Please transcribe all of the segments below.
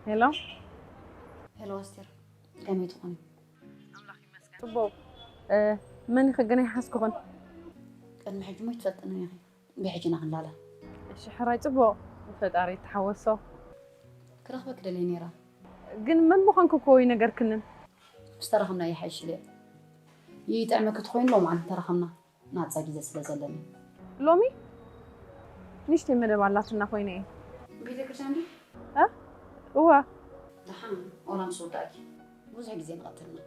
ሄሎ። ሄሎ ኣስቴር፣ ከመይ ትኾኒ? ጽቡቕ። እ፣ መን ኢኺ ግን ኣይሓዝኩኽን? ቅድሚ ሕጂ እሞ ኣይትፈልጥንን ኢኺ። ብሕጂ ኢና ክንላለ። እሺ፣ ሕራይ ጽቡቕ። ፈጣሪ ይተሓወሶ። ክረኽበኪ ደልየ ነይረ። ግን መን ምዃንኪ እኮ ኣይነገርክንን። ምስ ተራኸብና ይሓይሽ ኢለ። ይጥዕመኪ ተኾይኑ ሎምዓንቲ ተራኸብና። ናጻ ግዜ ስለ ዘለኒ። ሎሚ ንእሽተይ መደብ ኣላትና ኮይነ እየ። ቤተክርስትያን ድዩ? እ? እወ። ደሓን፣ ዋላ ምስ ወዳእኪ። ብዙሕ ግዜ ንቐትልና።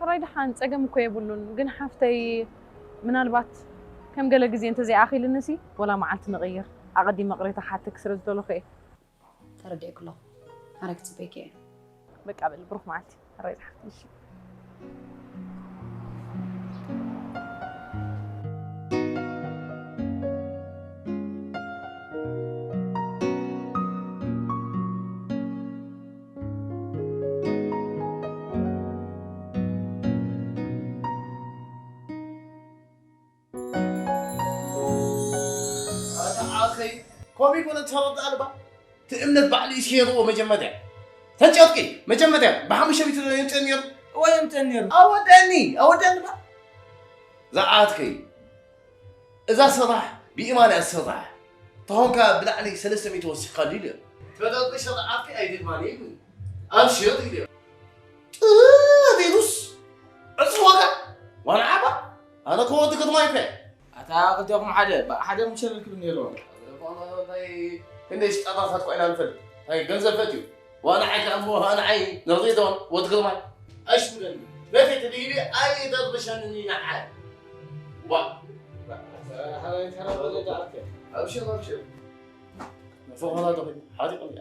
ሕራይ ደሓን፣ ጸገም እኮ የብሉን። ግን ሓፍተይ፣ ምናልባት ከም ገለ ግዜ እንተዘይኣኺልንሲ፣ ወላ መዓልቲ ንቕይር። ኣቐዲመ ቅሬታ ክሓተኪ ስለ ዝደለኹ እየ። ተረዲኤኪ ኣለኹ። ሓራይ ክጽበየኪ እየ። በቃ በል፣ ብሩኽ መዓልቲ። ሕራይ ዝሓፍተይ፣ እሺ። ኣታ ዓኸይ፣ ኮም ይኮነ ተረዳእ ኣልባ። እቲ እምነት ባዕሉ እዩ ሴርዎ መጀመርያ። ተንጨጥቂ፣ መጀመርያ ብሓሙሽተ ሚእቲ ዶ የምጽእ ነይሩ? እወ፣ የምጽእ ነይሩ። ኣወደኒ፣ ኣወደኒ ባ። ዝኣትከይ፣ እዛ ስራሕ ብኢማን እያ ትስራሕ። ተኾንካ ብላዕሊ ሰለስተ ሚእቲ ወሲኽካሉ ኢሉ። ተጠጥቂ ስርዓትኪ ኣይደግማን እዩ። ኣብሽር ኢሉ። ጥቢሉስ ዕጽዋካ ዋና ዓባ ኣነ ከወዲ ከተማ ይፈ ኣታ ክልቴኹም ሓደ ባ-፣ ሓደ ምሸለል ክብል ነይርዎ። ክንደይ ሽጣጣታት ኮይና ንፈልጥ። እንታይ ገንዘብ ፈትዩ? ዋና ዓይካ እሞ ዋና ዓይ ነርዚዶን ወዲ ከተማ። ኣሽ ብለኒ። በፊት ዲቢ ኣይ ተርብሸኒ ንዓይ። ዋ። ኣታ ሓደ ተራ ወለዳ ኣከ። ኣብሽር፣ ኣብሽር። መፈኸላ ተኾይኑ ሓሪቕ እያ።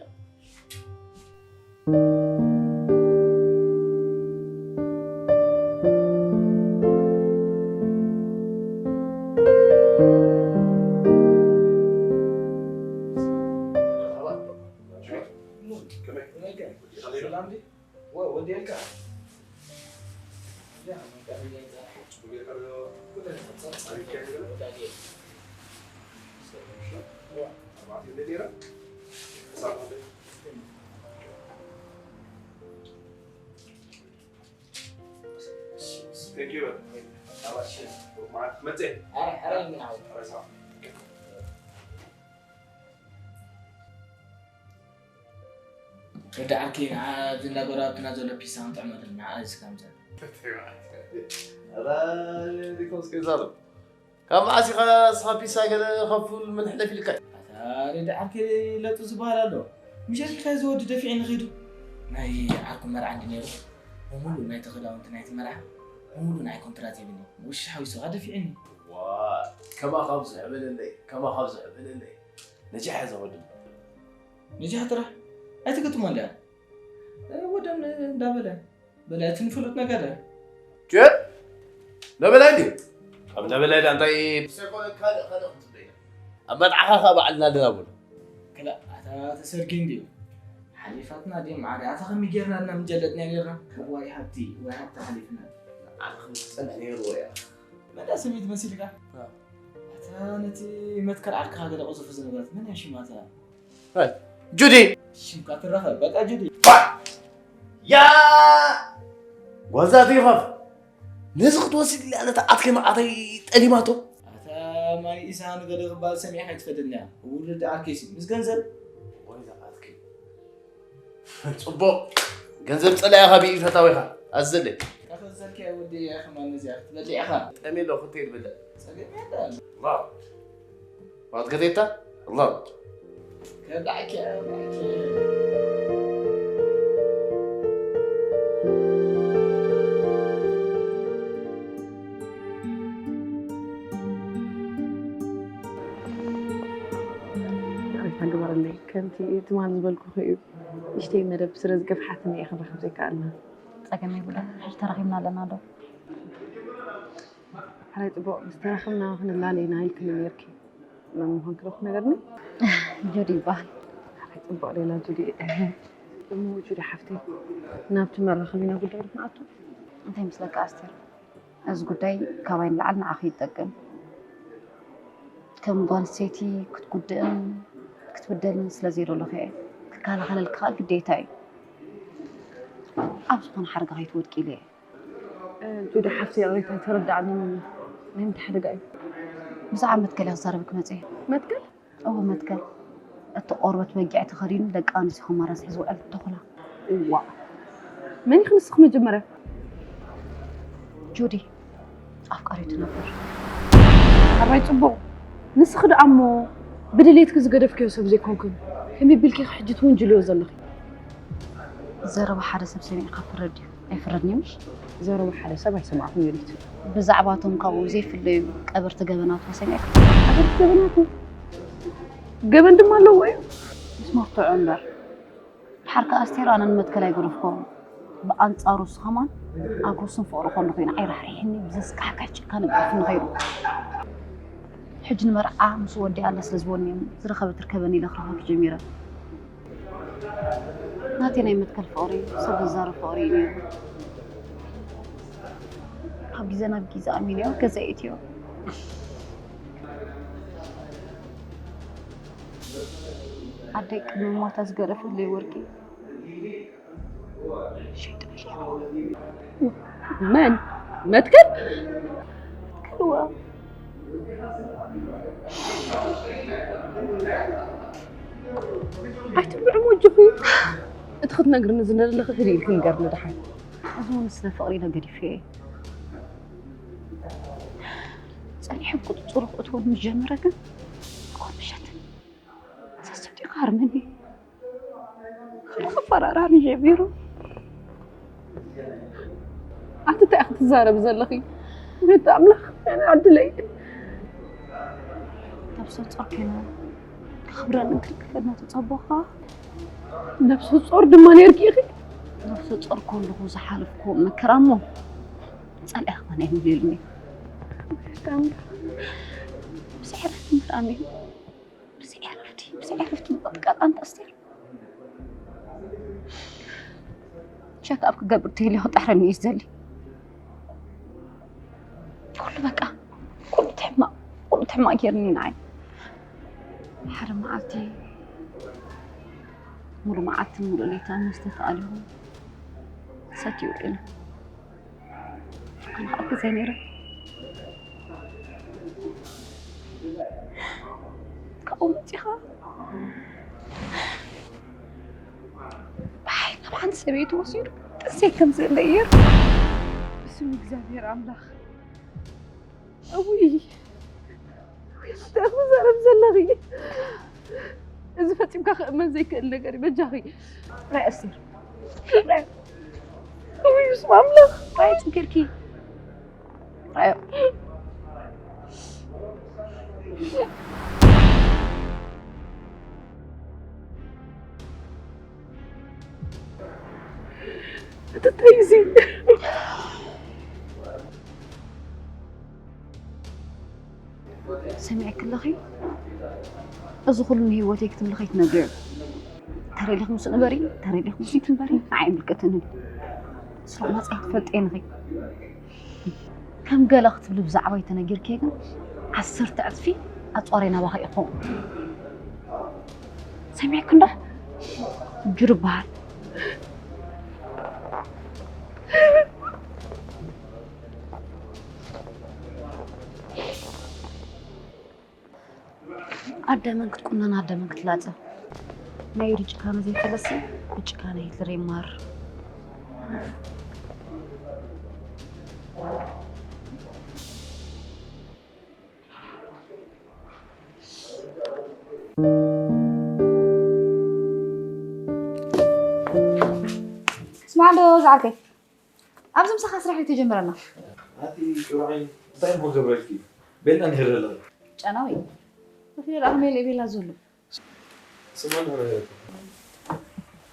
Thank you. ወዲ ዓርኪ፣ ንዓ ኣብዚ እንዳጎራብትና ዘሎ ፒሳ ክንጥዕመሉ፣ ንዓ እዚ ከምዛ። ኧረ ሪኮስ ከይዛረብ። ካብ መዓስ ኢኻ ንስኻ ፒሳ ገለ ከፉል ምን ሕለፍ ኢልካ? ኣታ ሬዲ ዓርከይ ለጡ ዝበሃል ኣሎ። ምሸት ኢልካ እዚ ወዲ ደፊዕኒ ኸይዱ። ናይ ዓርኩ መርዓ እንዲ ነይሩ። ብምሉእ ናይቲ ክዳውንቲ ናይቲ መርዓ፣ ብምሉእ ናይ ኮንትራት የብኒ። ውሽ ሓዊሱ ኸዓ ደፊዕኒ። ዋ፣ ከማኻ ብዙሕ በለለይ፣ ከማኻ ብዙሕ በለለይ። ነጃሕ እያ እዛ ወዲ። ነጃሕ ጥራሕ ኣይትገጥሞ እንድያ። እ፣ ወደን እንዳበለ። በለ እቲ ንፍሉጥ ነጋዳይ። ጀ-፣ ነበላይ ድዩ? ኣብ ነበላይ ዳ እንታይ? ሰኮነ ካልእ ካልእ ክትብል። ኣብ መርዓኻ ኸኣ ባዕልና ኣለና በሉ። ክላእ፣ ኣታ ተሰርጊ እንድዩ። ሓሊፋትና ድዩ ማዕረ? ኣታ ከመይ ጌርና እና ምጀለጥና ኔርና? ካብ ዋይ ሃብቲ፣ ዋይ ሃብቲ ሓሊፍና። ኣነ ከም ትጸንሕ ነይሩ ወያ። መዳ ሰበይቲ መሲልካ? አ። ኣታ ነቲ መትከል ዓርክኻ ገለ ቅዝፉ ዝነበረት መን እያ ሽማ እታ? እ፣ ጁዲ። ሽምካ ትረኸብ፣ በቃ ጁዲ። ባ-፣ ያ ጓዛ ትይኸፍ። ነዚ ክትወስድ ኢላ ነታ ዓርከይ መዓተይ ጠሊማቶ። ኣታ ማይ ኢሳ ንገለ ክበሃል ሰሚዕካ ኣይትፈልጥን እያ። ውሉድ ዓርከይሲ ምስ ገንዘብ። ወይ እዛ ዓርከይ። ጽቡቕ። ገንዘብ ጸላኢኻ ብኢድ ፈታዊኻ። ኣዘለይ። ከፈዘልካ ወዲ እያ ከማን ነዚኣ ክትበልዕ ኢኻ። ጠሜሎ ክትብል ብለ። ጸገም የለን። ዋው። ዋት ገዜታ? ኣላ። ከብላዕኪ፣ ከብላዕኪ። ይቕሬታ ግበረለይ። ከምቲ ትማል ዝበልኩኺ እዩ። ንእሽተይ መደብ ስለ ዝገፍሓትኒ እየ ክንራኸብ ዘይከኣልና። ጸገም የብሉን። ሕጂ ተራኺብና ኣለና ዶ? ሕራይ ጽቡቕ፣ ምስ ተራኸብና ክንላለ ኢና ኢልክኒ ነይርኪ። መን ምዃንኪ ዶ ክትነግርኒ? ጁዲ ይበሃል። ሕራይ ጽቡቕ ሌላ ጁዲ። እሞ ጁዲ ሓፍተይ፣ ናብቲ መራኸቢና ጉዳይ ዶ ክንኣቱ? እንታይ ይመስለካ ኣስቴር? እዚ ጉዳይ ካባይ ንላዕሊ ንዓኺ ይጠቅም። ከም ጓል ኣንስተይቲ ክትጉድእን ክትብደልን ስለ ዘይደለኹ እየ። ክከላኸለልኪ ከኣ ግዴታ እዩ። ኣብ ዝኾነ ሓደጋ ከይትወድቂ ኢለ እየ። እ፣ ጁዲ ሓፍተይ፣ ቅሬታ ኣይተረዳእንን። ናይ ምንታይ ሓደጋ እዩ? ብዛዕባ መትከል እየ ክዛረበኪ መፅየ። መትከል? እወ፣ መትከል። እቲ ቆርበት በጊዕ ተኸዲኑ ደቂ ኣንስትዮ ከማራስሕ ዝውዕል ተኹላ። እዋ። መን ኢኺ ንስኺ መጀመርያ? ጁዲ፣ ኣፍቃሪቱ ነበር። ኣባይ ጽቡቕ። ንስኺ ደኣ እሞ ብድሌትኪ ዝገደፍክዮ ሰብ ዘይኮንክን። ከመይ ቢልኪ ኢኺ ሕጂ ትውንጅልዮ ዘለኺ? ዘረባ ሓደ ሰብ ሰሚዕካ ፍረድ እዩ። ኣይፍረድን እዩ ምሽ? ዘረባ ሓደ ሰብ ኣይሰማዕኩን ዮዲት። ብዛዕባ እቶም ካብኡ ዘይፍለዩ ቀበርቲ ገበናቱ ሰሚዕካ? ቀበርቲ ገበናቱ? ገበን ድማ ኣለዎ እዩ? ምስ መርትዖ እምበር። ድሓር ከኣ ኣስቴር ኣነ ንመትከል ኣይገደፍክዎን። ብኣንጻሩ እሱ ከማን ኣጎስን ፍቕሪ ከሎ ኮይኑ ኣይራሕሪሕኒ ብዘስካሕክሕ ጭካነ ገዲፉኒ ከይዱ። ሕጂ ንመርዓ ምስ ወዲኣ ኣላ ስለ ዝበኒ እዮም ዝረኸበ ትርከበኒ ኢለ ክረኽበኪ ጀሚረ። ናተይ ናይ መትከል ፍቕሪ ሰብ ዝዛረብ ፍቕሪ እዩ ነይሩ። ካብ ግዜ ናብ ግዜ ኣሚነዮ ገዛ የእትዮ። ኣደይ ቅድሚ ሞታ ዝገደፈለይ ወርቂ ሸይጠ። መን? መትከል? እዋ። ኣይትብልዑ ወጅኹ። እቲ ክትነግርኒ ዝደለኺ ህድእ ኢልኪ ንገርኒ ደሓን። እዚ እውን ስለ ፍቕሪ ኢለ ገዲፈዮ እየ። ጸኒሑ ቁጽጽሩ ክእትወሉ ምስ ጀመረ ግን ኮምሸት ሰሰጢ ካርመኒ ክፈራራኒ ጀሚሩ። ኣቲ እንታይ ኢኺ ትዛረቢ ዘለኺ? ቤት ኣምላኽ ናይ ዕድለይ። ነብሰ ጾር ከይነ ክኽብረንን ክልክፈልና ተጸቦኻ። ነብሰ ጾር ድማ ነርኪ ኢኺ። ነብሰ ጾር ከለኹ ዝሓለፍኩ መከራ እሞ ጸላኢ ክኾነ ኣይምልእሉኒ። ብስዕረት ምራሚ ብስዕ ዕረፍቲ ብስዕ ዕረፍቲ ምቕጥቀጥ ኣንታ ኣስቴር ቸክ ኣብ ክገብር ተይለ ክጥሕረኒ እዩ ዝደሊ። ኩሉ በቃ ኩሉ ትሕማቕ ኩሉ ትሕማቕ ጌርኒ ንዓይ። ሓደ መዓልቲ ሙሉ መዓልትን ሙሉ ሌታን መስተ ተኣሊኹ ሰትዩ ውዒሉ። ኣነ ከዓ ገዛይ ነይረ። ካብኡ መፂኻ ብሓይል ናብ ሓንቲ ሰበይቲ ወሲዱ ጥንሰይ ከም ዘለ እየ። ብስም እግዚኣብሔር ኣምላኽ እውይ እንታይ ትዛረብ ዘለኺ? እዚ ፈፂምካ ክእመን ዘይክእል ነገር እዩ። በጃኺ ራይ ኣስቴር ራይ እውይ ስም ኣምላኽ ራይ ፅንክርኪ ራዮ እንታይ እዚ ሰሚዐኪ ኣለኺ? እዚ ኩሉ ንህይወተይ ክትብሊ ከይትነግርዮ። ተረዲእኺ ምስ ንበሪ፣ ተረዲእኺ ምስ ትንበሪ ንዓይ ኣይምልከተንን። ስሩዕ መጻኢ ትፈልጥዮ ኢኺ። ከም ገለ ክትብሊ ብዛዕባይ ተነጊርክዮ ግን ዓሰርተ ዕጽፊ ኣጽዋረይ ናባኺ እዩ ክኸውን። ሰሚዕኪ እንዶ? ጁር ይበሃል። ኣደ መን ክትቁነን ኣደ መን ክትላጸ። ናይ ኢዱ ጭካነ ዘይፈለሲ ብጭካነ ሂትለር ይማር። ስማዕ እንዶ ዝዓርከይ ኣብዚ ምሳኻ ስራሕ ኣይተጀመረና። ኣቲ ጭራይ እንታይ እሞ ክገብረልኪ? ቤላ እንዲህ ዘለኺ። ጨናዊ ወፊ ደኣ ከመይ ኢለ ቤላ ዘሎ ስማ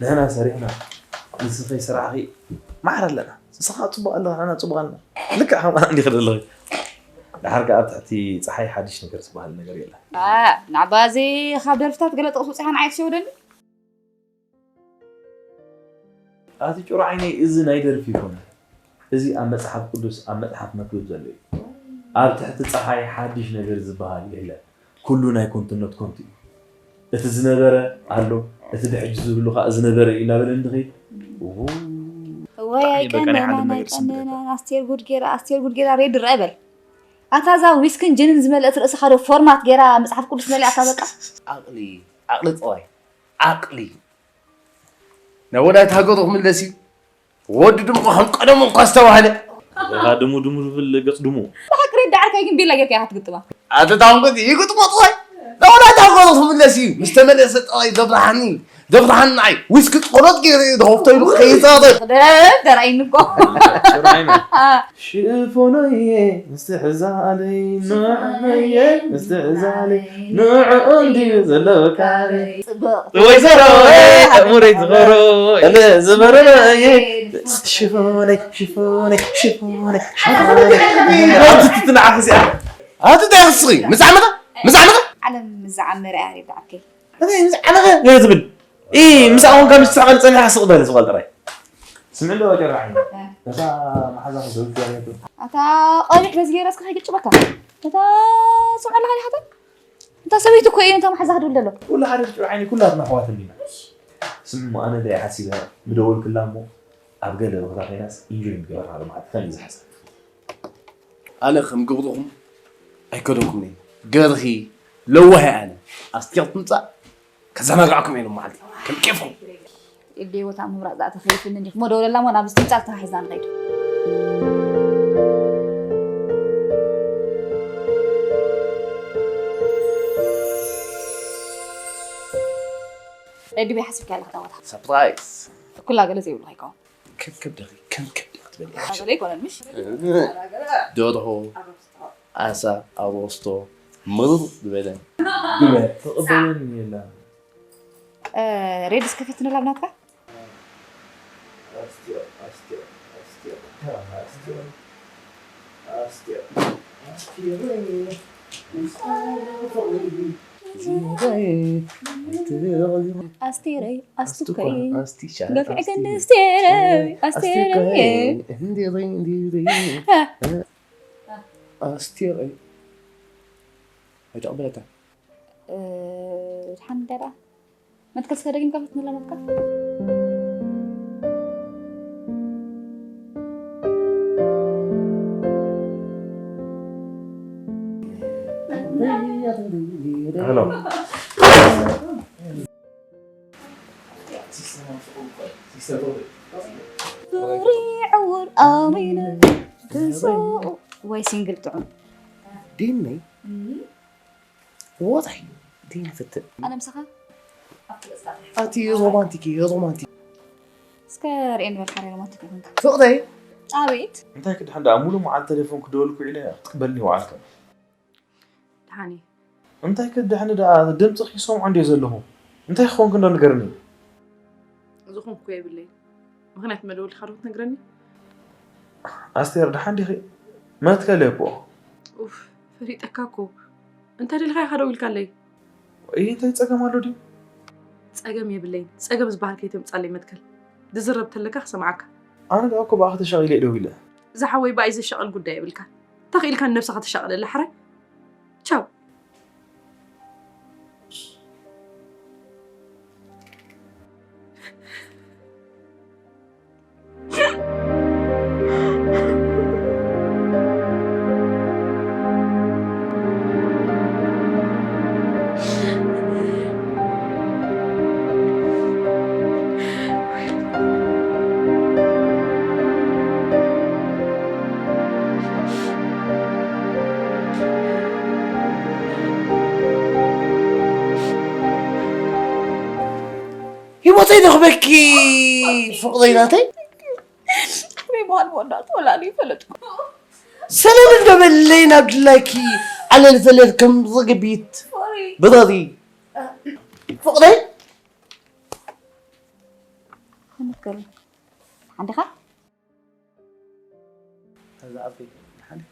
ንሕና ሰሪሕና ንስኺ ስራሕኺ ማዕረ ኣለና። ንስኻ ጽቡቕ ኣለኻ፣ ንሕና ጽቡቕ ኣለና። ልክዕ ከምኣ እንዲህ ዘለኺ። ድሓር ከኣ ኣብ ትሕቲ ጸሓይ ሓድሽ ነገር ዝበሃል ነገር የለን። ናባዚ ካብ ደርፍታት ገለ ጥቕስ ውፅኻ ንዓይ ትሸውደኒ ኣቲ ጭሮ ዓይነይ እዚ ናይ ደርፊ ይኮነ እዚ ኣብ መጽሓፍ ቅዱስ ኣብ መጽሓፍ መክብብ ዘሎ እዩ ኣብ ትሕቲ ጸሓይ ሓድሽ ነገር ዝበሃል የለ ኩሉ ናይ ኮንትነት ኮንቱ እዩ እቲ ዝነበረ ኣሎ እቲ ብሕጂ ዝብሉ ከዓ ዝነበረ እዩ እናበለ እንድኺ ወይ ኣይቀነናን ኣይቀነናን። ኣስቴር ጉድ ጌራ ኣስቴር ጉድ ጌራ ሬድ ረአ በል። ኣታ እዛ ዊስክን ጅንን ዝመልአት ርእስኻ ዶ ፎርማት ጌራ መጽሓፍ ቅዱስ መሊኣታ በቃ። ዓቕሊ ዓቕሊ ጸዋይ ዓቕሊ ናብ ወላይታ ሃገሩ ክምለስ እዩ። ወዲ ድሙ ከም ቀደሙ እኳ ዝተባህለ። እኻ ድሙ ድሙ ዝብል ገጽ ድሙ። ብሓቂ ሬድ ዓርከይ ግን ቤላ ጌርካ ኢኻ ትግጥማ። ኣተ ታንቆት ይግጥሞ ጸዋይ ናብ ወላይታ ሃገሩ ክምለስ እዩ። ምስ ተመለሰ ጸዋይ ዘብርሃኒ ዘብርሃኒ ንዓይ ዊስኪ ጸሎት ገይረ እየ ዝኸፍቶ ኢሉ ከይዛረብ። ደራይኒ እኮ። ሽፎነየ ምስትሕዛለይ ንዕየ ምስትሕዛለይ ንዕኡ እንድዩ ዘለዎ ካበይ። ጽቡቕ። ወይዘሮ ኣእምሮይ ዝኸሮ እለ ዝበረረ እየ። ሽፎነይ ሽፎነይ ሽፎነይ ሽፎነይ ኣብቲ ትትንዓኽ እዚኣ ኣቲ እንታይ ክስኺ ምዛዕምታ ምዛዕምታ ዓለም ምዛዕመረ እያ ሬድ ዓርከይ። እንታይ ምስ ዓለኸ ገለ ትብል? ኢ ምስ ኣኹንካ ምስ ትስዕቐኒ ጸኒሕካ ስቕ በል ዝቐል ጥራይ። ስምዒ ኣለዎ ጨራዓይ። እ። ነታ መሓዛ ክደውል ትዛረብ። ኣታ ቀቢሕ በዚ ገይረ እስከ ከይግጭበካ። ነታ ስምዒ ኣለኻ ዲኻ እታ? እታ ሰበይቲ እኮ እዩ ነታ መሓዛ ክድውል ዘሎ። ኩሉ ሓደ ጨራዓይ ኩላትና ኣሕዋት እንዲና። ስምዒ እሞ ኣነ እንታይ ሓሲበ ምደወልክላ እሞ ኣብ ገለ ቦታ ኮይናስ ኢንጆይ ምገበርና ሎማዓንቲ ከምዚ ዝሓሰብ። ኣነ ከም ግብርኹም ኣይከደኩምን እየ። ገርኺ ለዋህ እየ ኣነ። ኣስቴር ትምጻእ ከዘናግዓኩም እየ ሎማዓንቲ ከም ኬፍኩም። ኢደይ ቦታ ምምራጽ ደኣ ተኸሊፉኒ እንዲኹ። እሞ ደውለላ እሞ ናብ ትምጻእ ተታሒዝና ንኸይድ። ሬዲ በይ ሓሲብካ ኣለኻ እታ ቦታ። ሰርፕራይዝ። ኩላ ገለ ዘይብሉ ከይከውን። ከብከብ ደኺ ከብከብ ደኺ ትበል ኢኻ። ገለ ኣይኮነን ምሽ? ደርሆ፣ ዓሳ፣ ኣሮስቶ፣ ምርር ዝበለ። ግበር፣ ትቕበለኒ የላ። እ፣ ሬድስ ከፈትንላ ብናትካ? ኣስቴር፣ ኣስቴር፣ ኣስቴር፣ ኣስቴር፣ ኣስቴር፣ ኣስቴር፣ ኣስቴር፣ ኣስቴረይ፣ ኣስቱከይ፣ ኣስቱካ፣ ኣስቲሻ፣ ገፊዕ ኣስቲ-፣ ክንዲ ኣስቴረይ፣ ኣስቴረይ። ኣስቱከይ፣ እንዲሪ፣ እንዲሪ። እ። ኣስቴረይ። ኣይተቐበለካን? እ፣ ድሓን እንታይ ደኣ? መትከል እስከ ደጊምካ ፈትነላ መትከል። ሄሎ። ዙሪ ዕውር ኣሚነ ክስኡ ወይ ሲንግል ጥዑም። ዲነይ እም። ወታይ ዲን ፍትእ። ኣነ ምሳኻ ኣብቲ ገጽካ ኣቲ ሮማንቲክ እዩ፣ ሮማንቲክ። እስከ ርኤ ንበል ሓደ ሮማንቲክ ይኹንካ። ፍቕረይ። ኣቤት። እንታይ ክድሕን ደኣ ሙሉ መዓልቲ ቴሌፎን ክደወልኩ ኢለ ክትቅበልኒ ይውዓልካ። ደሓን እየ። እንታይ ክትድሕኒ ደኣ ድምፅኺ ይሰምዖ እንድየ ዘለኹ። እንታይ ክኾንክ እንዶ ንገርኒ። ዝኾንኩ የብለይን። ምኽንያት መደወልካ ዶ ክትነግረኒ? ኣስቴር ደሓን ዲኺ? መትከል እየ እኮ። ኡፍ ፈሊጠካ እኮ። እንታይ ደሊኻ ኢኻ ደዊልካለይ? እይ እንታይ ጸገም ኣሎ ድዩ? ጸገም የብለይን። ጸገም ዝበሃል ከይተምጻለይ መትከል። ዝዝረብ ተለካ ክሰምዓካ። ኣነ ደኣ እኮ ብኣኺ ተሻቒለ እየ ደዊለ። ዝሓወይ ብኣይ ዘሻቕል ጉዳይ የብልካን። ተኽኢልካ ንነብስኻ ተሻቕለላ ሕራይ። ቻው። ህይወተይ ንኽበኪ ፍቕረይ ናተይ። ከመይ ምዃን መወዳእታ ወላዲ ይፈለጥኩ። ሰለል እንዶ በለይ ናብ ድላይኪ ዓለል ዘለል ከም ርግቢት ብረሪ ፍቕረይ። ተመስገን። ሓንዲኻ? እዛ ዓበይቲ ሓንቲ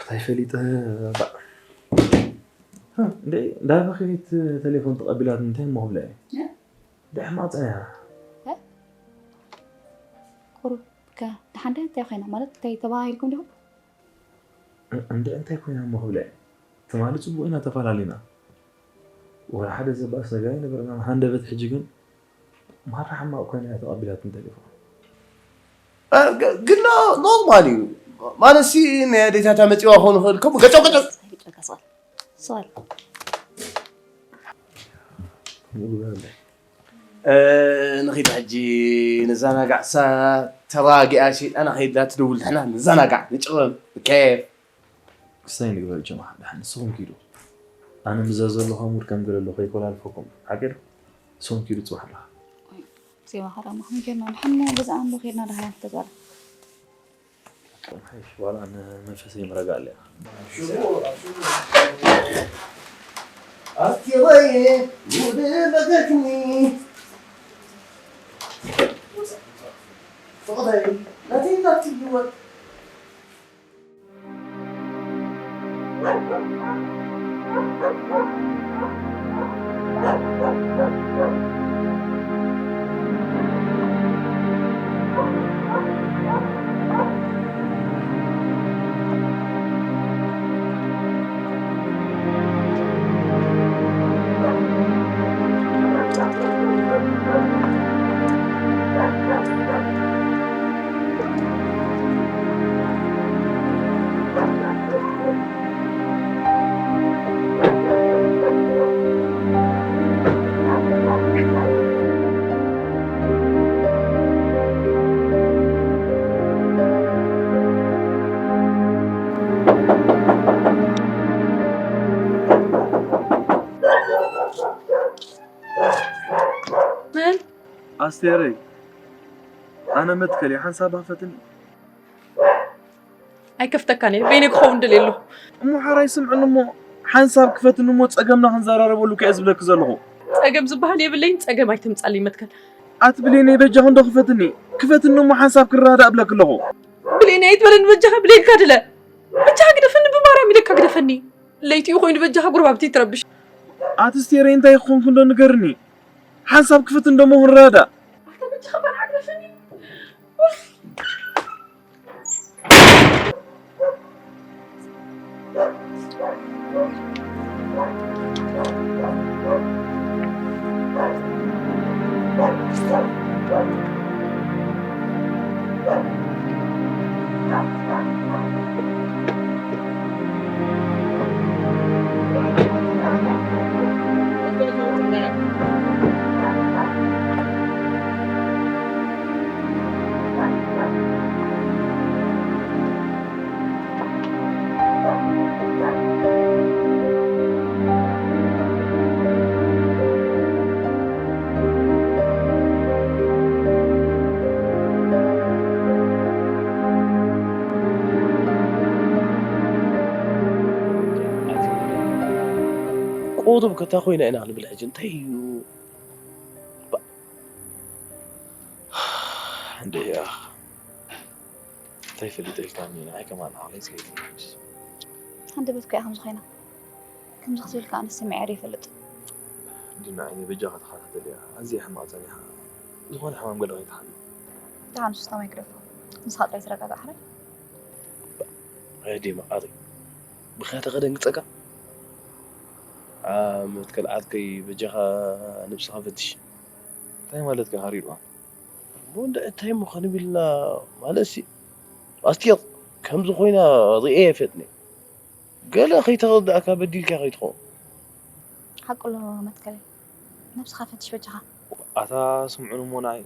እንታይ ፈሊጠ ባዕ። እንደ ዳበኺት ቴሌፎን ተቐቢላት እንታይ እሞ ክብላ እየ? እ? ደሕማ ጸኒሓ። እ? ቁሩብ ከ ደሓን እንታይ ኮይና? ማለት እንታይ ተባሂልኩም ዲኹም? እ-፣ እንደ እንታይ ኮይና እሞ ክብላ እየ? ትማሊ ጽቡቕ ኢና ተፈላለና። ወላ ሓደ ዘባእስ ነገር ኣይነበረናን። ሃንደበት ሕጂ ግን ማራ ሕማቕ ኮይና እያ ተቐቢላትኒ ተሌፎን። እ፣ ግ-፣ ግን ኖ-፣ ኖርማል እዩ። ማለት ሲ ናይ ኣዴታታ መጺዋ ክኾን ይኽእል። ከምኡ ገጨው ገጨው። እ፣ ንኺድ ሕጂ ንዘናጋዕ። ሳ-፣ ተረጋጊኣ ሸይጣና ከይድላ ትደውል፣ ንሕና ንዘናጋዕ፣ ንጭረም፣ ኬፍ። ክስታይ ንግበር ጀማ፣ ደሓን ንስኹም ኪዱ። ኣነ ምዘ ዘለኹ ሙድ ከም ገለ ኣለኹ፣ ከይኮላልፈኩም። ሓቂ ዶ? ንስኹም ኪዱ ጽባሕ ኣለኻ። ዜማ ኸዳ ማሕሙድ ጌርና፣ ንሕና ገዛእና ዶ ኬድና ደሃያ ተዛረብ። ዋላ ንመንፈሰይ ምረጋእ ኣለና። ኣስቴረይ፣ ጉድ በገትኒ። ፍቕረይ፣ ናተይ ናትኪ ህይወት። መን? ኣስቴረይ፣ ኣነ መትከል እየ፣ ሓንሳብ ሃፈትኒ። ኣይከፍተካን እየ፣ በይነይ ክኸውን ደልየ ኣለኹ። እሞ ሓራይ ስምዕኒ እሞ፣ ሓንሳብ ክፈትኒ እሞ ጸገምና ክንዘራረበሉ ከየ ዝብለኪ ዘለኹ። ጸገም ዝበሃል የብለይን፣ ጸገም ኣይተምጻለይ መትከል። ኣቲ ብሌነይ በጃኺ እንዶ ክፈትኒ፣ ክፈትኒ እሞ ሓንሳብ ክረዳዳእ እብለኪ ኣለኹ። ብሌነይ ኣይትበለኒ በጃኻ፣ ብሌንካ ድለ። በጃኻ ግደፈኒ፣ ብማርያም ኢለካ ግደፈኒ። ለይቲኡ ኮይኑ በጃኻ ጎረባብቲ ትረብሽ። ኣቲ ስቴረይ እንታይ ክኾንኩ እንዶ ንገርኒ። ሓንሳብ ክፈትኒ ደሞ ክንረዳዳእ። ኣታ በጃኻ በልዓ ግደፈኒ። ቁሩብ ከታ ኮይና ኢና ክንብል ሕጂ እንታይ እዩ? ባ-፣ እንደ እያ። እንታይ ፈሊጠ ኢልካኒ? ንዓይ ከማን ዓቕለይ ሰይድኒ። ሃንደበት እኮ እያ ከምዚ ኮይና። ከምዚ ክትብል ከኣ ኣነ ሰሚዐ ዶ ይፈልጥ? ዲና ዓይነይ በጃኻ ተኸታተልያ። ኣዝያ ሕማቕ ጸኒሓ። ዝኾነ ሕማም ገለ ከይትሓልፍ። ደሓን ንሱስ ከማይ ግደፎ። ንስኻ ጥራይ ተረጋጋእ ሕራይ። ኣይ ዲማ፣ ኣሪ። ምኽንያት ከደንግጸካ? ኣ፣ መትከል ዓርከይ በጃኻ ነብስኻ ፈትሽ። እንታይ ማለትካ ሃሪርዋ? እሞ እንዳ እንታይ እሞ ከንቢልና ማለትሲ፣ ኣስቴር ከምዚ ኮይና ርእየ ኣይፈልጥን እየ። ገለ ከይተረዳእካ በዲልካ ከይትኸውን። ሓቁ ኣሎ መትከለይ። ነብስኻ ፈትሽ በጃኻ። ኣታ ስምዑን እሞ ንዓይ።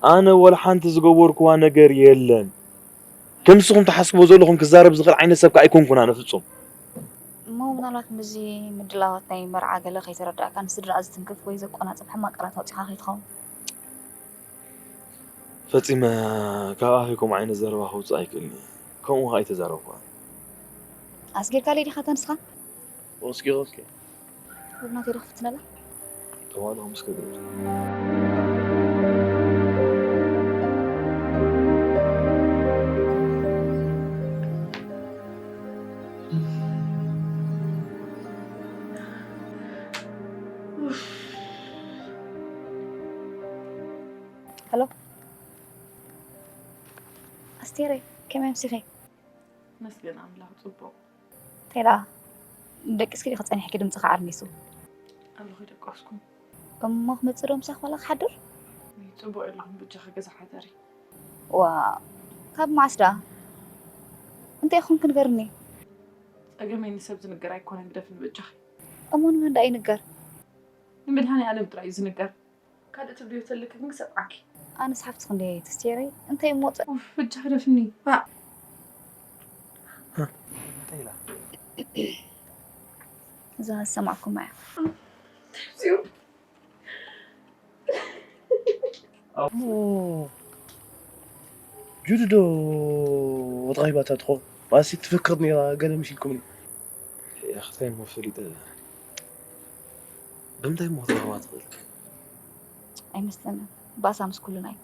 ኣነ ወላ ሓንቲ ዝገበርኩዋ ነገር የለን። ከም ንስኹም ትሓስብዎ ዘለኹም ክዛረብ ዝኽእል ዓይነት ሰብ ከኣ ኣይኮንኩን ኣነ ፍጹም። እሞ ምናልባት ምስዚ ምድላዋት ናይ መርዓ ገለ ከይተረዳእካ ንስድራኣ ዝትንክፍ ወይ ዘቆናጽብ ሕማቕ ቃላት ኣውጺኻ ከይትኸውን። ፈጺመ ካብ ኣፈይ ከምኡ ዓይነት ዘረባ ከውጽእ ኣይክእልን እየ። ከምኡ ከኣ ኣይተዛረብኩዋን። ኣስጊርካለይ ዲኻ እታ ንስኻ? ወስጊረልኪ። ወብናተይ ዶ ክፍትነላ? ተዋህዶ ምስ ክብሪ። ሄሎ። ኣስቴረይ፣ ከመይ ኣምሲኺ? መስገን ኣምላኽ ጽቡቕ። እንታይ ደኣ፣ ደቂስኪ ዲኺ ጸኒሕኪ ድምጽኺ ዓርኒሱ? ኣለኹ ይደቀስኩ። እሞ ክመጽእ ዶ ምሳኺ ዋላ ክሓድር? ጽቡቕ ኣለኹም፣ ብጃኺ ገዛ ሓደሪ። ዋ ካብ መዓስ ደኣ እንታይ ኾንክ ንገርኒ። ጸገመይ ንሰብ ዝንገር ኣይኮነን፣ ግደፍኒ ብጃኺ። እሞ ንመን ደኣ ይንገር? ንመድሃኔ ኣለም ጥራይ እዩ ዝንገር። ካልእ ትብልዮ ተለኪ ግን ክሰምዓኪ። ኣነስ ሓፍትኽ እንደ ተስቴረይ እንታይ እሞ ጸ- ኡፍ፣ ብጃኺ ግደፍኒ። ባእ። እንታይ ኢላ? እዛ ዝሰማዕኩማ እያ። እዚኡ ጁዱ ዶ ተቐሪባታ ትኾን? ማሲ ትፍክር ነይራ ገለ መሲልኩምኒ። ያኽታይ እሞ ፈሊጠ ብምንታይ እሞ ክትረኽባ ትኽእል? ኣይመስለንን። ባእሳ ምስ ኩልና እዩ።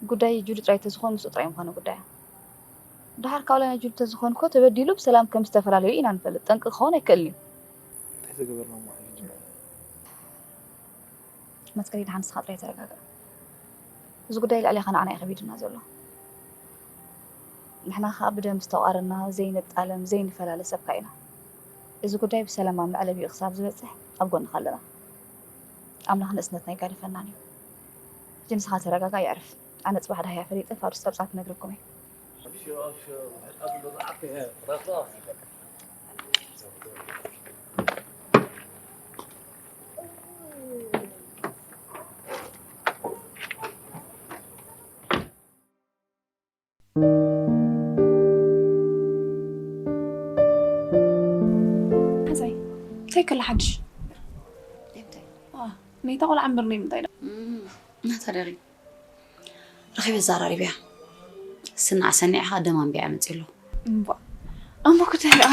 ጉዳይ ጁዱ ጥራይ ተዝኾን ምስኡ ጥራይ ምኾነ ጉዳያ። ድሓር ካብ ናይ ጁዱ ተዝኾን እኮ ተበዲሉ ብሰላም ከም ዝተፈላለዩ ኢና ንፈልጥ። ጠንቂ ክኸውን ኣይክእልን እዩ። እንታይ ተገበርና እሞ ሓሊልና? መትከል ኢድካ ንስኻ ጥራይ ተረጋጋእ። እዚ ጉዳይ ልዕሌኻ ንዓና እዩ ከቢድና ዘሎ። ንሕና ኸኣ ብደም ዝተቋረና ዘይንጣለም ዘይንፈላለ ሰብካ ኢና። እዚ ጉዳይ ብሰላም ኣብ መዕለቢኡ ክሳብ ዝበጽሕ ኣብ ጎንኻ ኣለና። ኣምላኽ ንእስነትና ኣይጋደፈናን እዩ። ሕጂ ንስኻ ተረጋጋእ የዕርፍ። ኣነ ጽባሕ ዳህያ ፈሊጠ ፋዱስ ጸብጻብ ክነግረኩም እየ። ሓዛይ እንታይ ከላ ሓድሽ? ነይታ ቆልዓ እምበር ናይ ምንታይ ዳ? እናታ ደሪ ረኺበ ዘራሪብያ ስና ኣሰኒዕኻ ደም ኣንቢዓ መፂ ኣሎ። እምቧ እሞ ክተሪኣ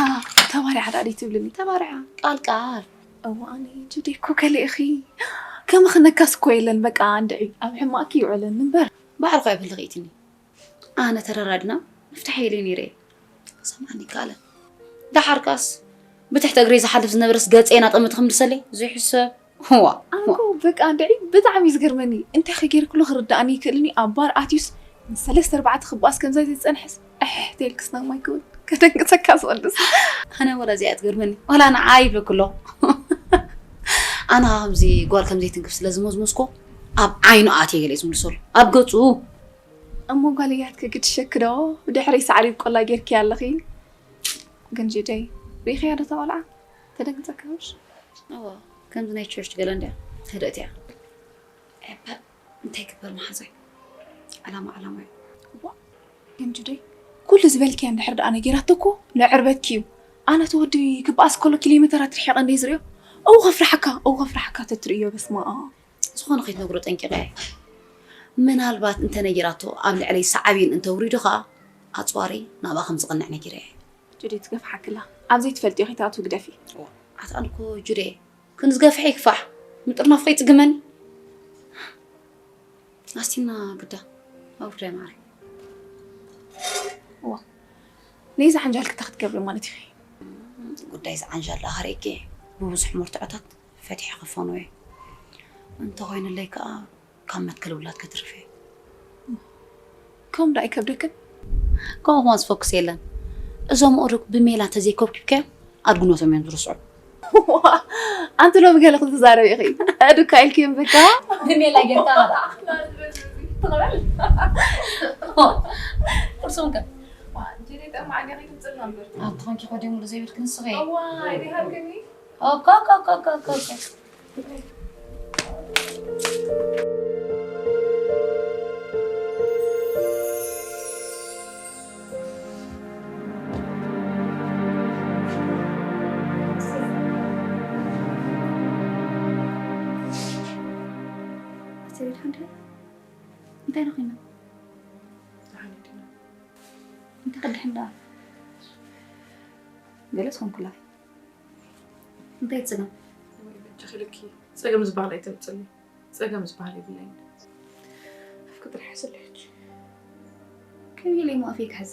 ተባሪዓ ዳ ደይ ትብልኒ? ተባሪዓ ቃል ቃል። እዋ ኣነ ጅዴ እኮ ከለ ኢኺ ከም ክነካስ እኮ የለን። በቃ እንድዒ ኣብ ሕማቅኪ ይውዕለኒ እምበር። ባዕልኻ ይብልኺ ኢትኒ ኣነ ተረራድና ምፍታሕ የለይ ነይረ እየ። ሰምዓኒ ካለ ደሓርካስ ብትሕቲ እግረይ ዝሓልፍ ዝነበረስ ገፀይ ናጠመቲ ክምልሰለይ ዘይሕሰብ። ዋ ኣንኮ በቃ እንድዒ ብጣዕሚ እዩ ዝገርመኒ። እንታይ ከገይርክሉ ክርዳእኒ ይክእልኒ። ኣብ ባር ኣትዩስ ንሰለስተ ኣርባዕተ ክበኣስ ከምዛ ዘይፀንሐስ ኣሕ ተልክስ ናብ ማይ ክብል ከደንግፀካ ዝቐልስ። ኣነ ወላ እዚኣ ትገርመኒ ዋላ ንዓ ይብለኩ ኣሎ። ኣነ ከምዚ ጓል ከምዘይትንክፍ ስለ ዝመዝመዝኮ ኣብ ዓይኑ ኣትየ ገለ ዝምልሰሉ ኣብ ገፁ እሞ ጓል እያት ክግድሸኪ ዶ ብድሕረይ ሳዕሪ ቆላ ጌርኪያ ኣለኺ። ግን ጅደይ ሪኢኽያ ዶ ተቆልዓ ተደንግጸካ ምሽ? እዋ ከምዚ ናይ ቸርች ገለ እንድያ ህድእት እያ። እበ እንታይ ግበር መሓዛይ ዕላማ ዕላማ እዩ። ዋ ግን ጅደይ ኩሉ ዝበልክያ እንድሕር ደኣ ነጊራቶ እኮ ንዕርበትኪ እዩ። ኣነ እቲ ወዲ ክበኣስ ከሎ ኪሎ ሜተራት ርሒቐ እንደ ዝርእዮ እው ከፍርሓካ እው ከፍርሓካ ተትርእዮ በስመ ኣብ። ዝኾነ ከይትነግሮ ጠንቂቐ እየ። ምናልባት እንተነጊራቶ ኣብ ልዕለይ ሳዕቤን እንተውሪዱ ኸኣ ኣጽዋረይ ናብኣ ከም ዝቕንዕ ነጊረ እየ። ጅዲ ትገፍሓክላ ኣብ ዘይትፈልጥዮ ከይትኣትዊ ግደፊ። ኣታ ኣነ እኮ ጁዴ ክንዝገፍሐ ይክፋሕ ምጥርናፍ ከይጽግመኒ። ኣስቲና ግዳ ኣብ ጉዳይ ማዕረ ነዚ ዓንጃል ክታ ክትገብሪ ማለት ኢኺ። ጉዳይ ዝዓንጃል ደኣ ከርእየኪ እየ ብብዙሕ መርትዖታት ፈቲሐ ክፋኖ እየ። እንተኾይኑለይ ከኣ ካብ መትከል ውላድ ከትርፍ እየ። ከም ዳ ኣይከብደክን? ከምኡ ከማን ዝፈኩስ የለን። እዞም ኣእዱግ ብሜላ እንተዘይኮብኪብካዮም ኣድግኖቶም እዮም ዝርስዑ። ኣንቲ ሎሚ ገለ ክትዛረቢ ኢኺ። ኣእዱግ ኢልክዮም በቃ። ብሜላ ጌርካ ደኣ። ቁርሶም ከ? ኣቲ ኾንኪ ኮዲሙሉ ዘይብልክ ንስኺ። እንታይ ደኺና? እንታይ ቅድሕን ደኣ? ገለስ ኮንኩላ። እንታይ ጸገም? ወይ በጃኺ ኢለኪ ጸገም ዝበሃል ኣይተምጽልኒ። ጸገም ዝበሃል የብለይን። ኣፍኪ ጥራሕ ሕዝለይ ሕጂ። ከመይ ኢለ እሞ ኣፈይ ክሕዝ?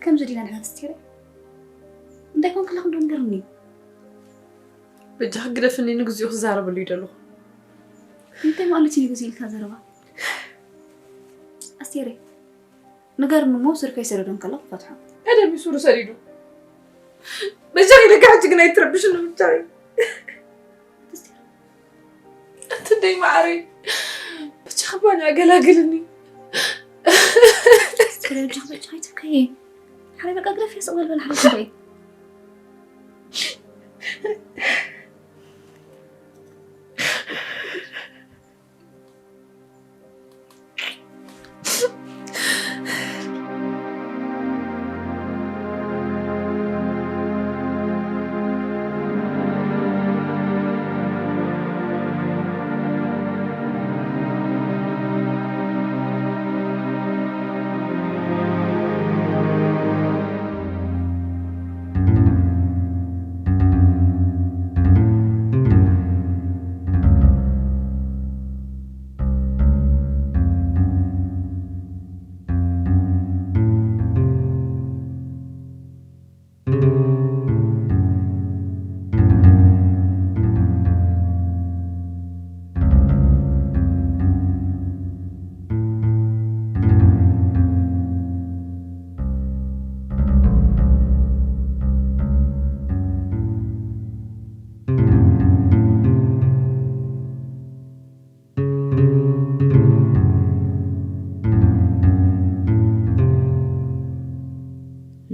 ከምዚ ዲና ንሕና ተስቲረ? እንታይ ኮንክላ ክንዶ ንገርኒ? በጃኺ ግደፍኒ ንግዚኡ ክዛረበሉ ይደለኹ። እንታይ ማለት እዩ ንግዚኡ ኢልካ ዘረባ? ኣስቴረይ ንገርኒ እሞ ሱሪ ከይሰደዶ እንከሎ ክፈትሖ። ቀደም እዩ ሱሪ ሰዲዱ። በጃኺ ኢለኪ ሕጂ ግን ኣይትረብሽኒ ብቻ። ኣንቲ ደይ ማዕረይ፣ ብቻ ባና ኣገላግልኒ። ክረጅ ብቻ ኣይትከይ። ሓደ በቃ ግረፍ ያስቕ በልበል ሓደ ክንደይ።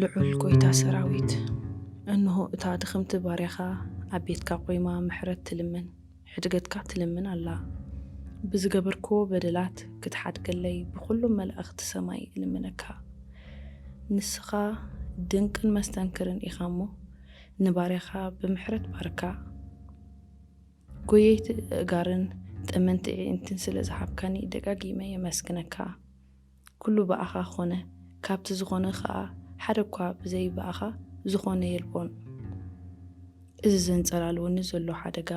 ልዑል ጐይታ ሰራዊት፣ እንሆ፣ እታ ድኽምቲ ባርያኻ ኣብ ቤትካ ቈይማ ምሕረት ትልምን፣ ሕድገትካ ትልምን ኣላ። ብዝገበርክዎ በደላት ክትሓድገለይ ብኹሎም መላእኽቲ ሰማይ እልምነካ። ንስኻ ድንቅን መስተንክርን ኢኻ እሞ፣ ንባርያኻ ብምሕረት ባርካ። ጐየይቲ ኣእጋርን ጠመንቲ ኣዒንትን ስለ ዝሃብካኒ ደጋጊመ የመስግነካ። ኩሉ ብኣኻ ኾነ፣ ካብቲ ዝኾነ ኸኣ ሓደ እኳ ብዘይ ብኣኻ ዝኾነ የልቦን። እዚ ዘንጸላልወኒ ዘሎ ሓደጋ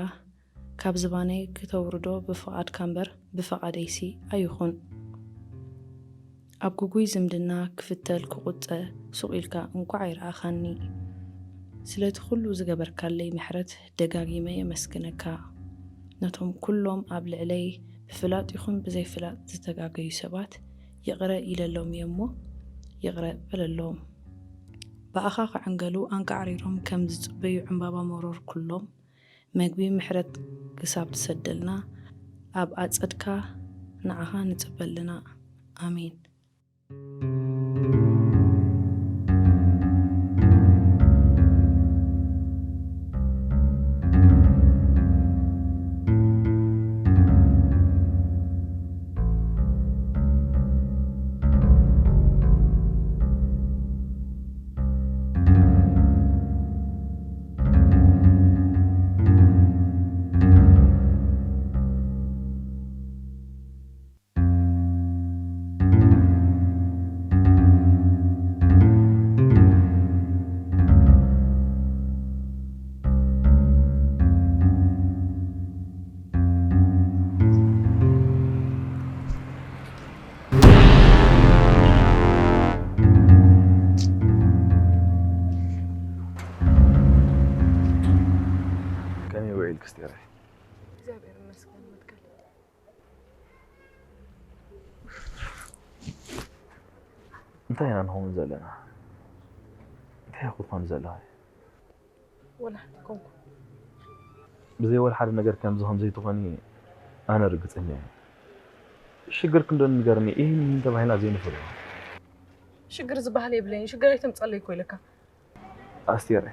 ካብ ዝባነይ ክተውርዶ ብፍቓድካ እምበር ብፍቓደይሲ ኣይኹን። ኣብ ግጉይ ዝምድና ክፍተል ክቑጸ ሱቕ ኢልካ እንቋዕ ኣይረኣኻኒ። ስለቲ ኩሉ ዝገበርካለይ ምሕረት ደጋጊመ የመስግነካ። ነቶም ኩሎም ኣብ ልዕለይ ብፍላጥ ይኹን ብዘይፍላጥ ዝተጋገዩ ሰባት ይቕረ ኢለሎም እየ እሞ ይቕረ በለሎም። ብኣኻ ክዕንገሉ ኣንቃዕሪሮም ከም ዝጽበዩ ዕምባባ መሮር ኩሎም መግቢ ምሕረት ክሳብ ትሰደልና ኣብ ኣጸድካ ንዓኻ ንጽበ ኣለና። ኣሜን። ከመይ ውዒልኪ ስቴራይ? እግዚኣብሔር ይመስገን መትከል። እንታይ ኢና ንኸውን ዘለና? እንታይ ኢኹ ትኾኒ ዘለኺ? ወላ ሓንቲ ኮንኩ። ብዘይ ወላ ሓደ ነገር ከምዚ ከም ዘይትኾኒ ኣነ ርግጸኛ እየ። ሽግር ክንዶ ንገርኒ፣ ይህን ይህን ተባሂልና ዘይንፈልጦ። ሽግር ዝበሃል የብለይን። ሽግር ኣይተምጸለይ እኮ ኢለካ። ኣስቴር፣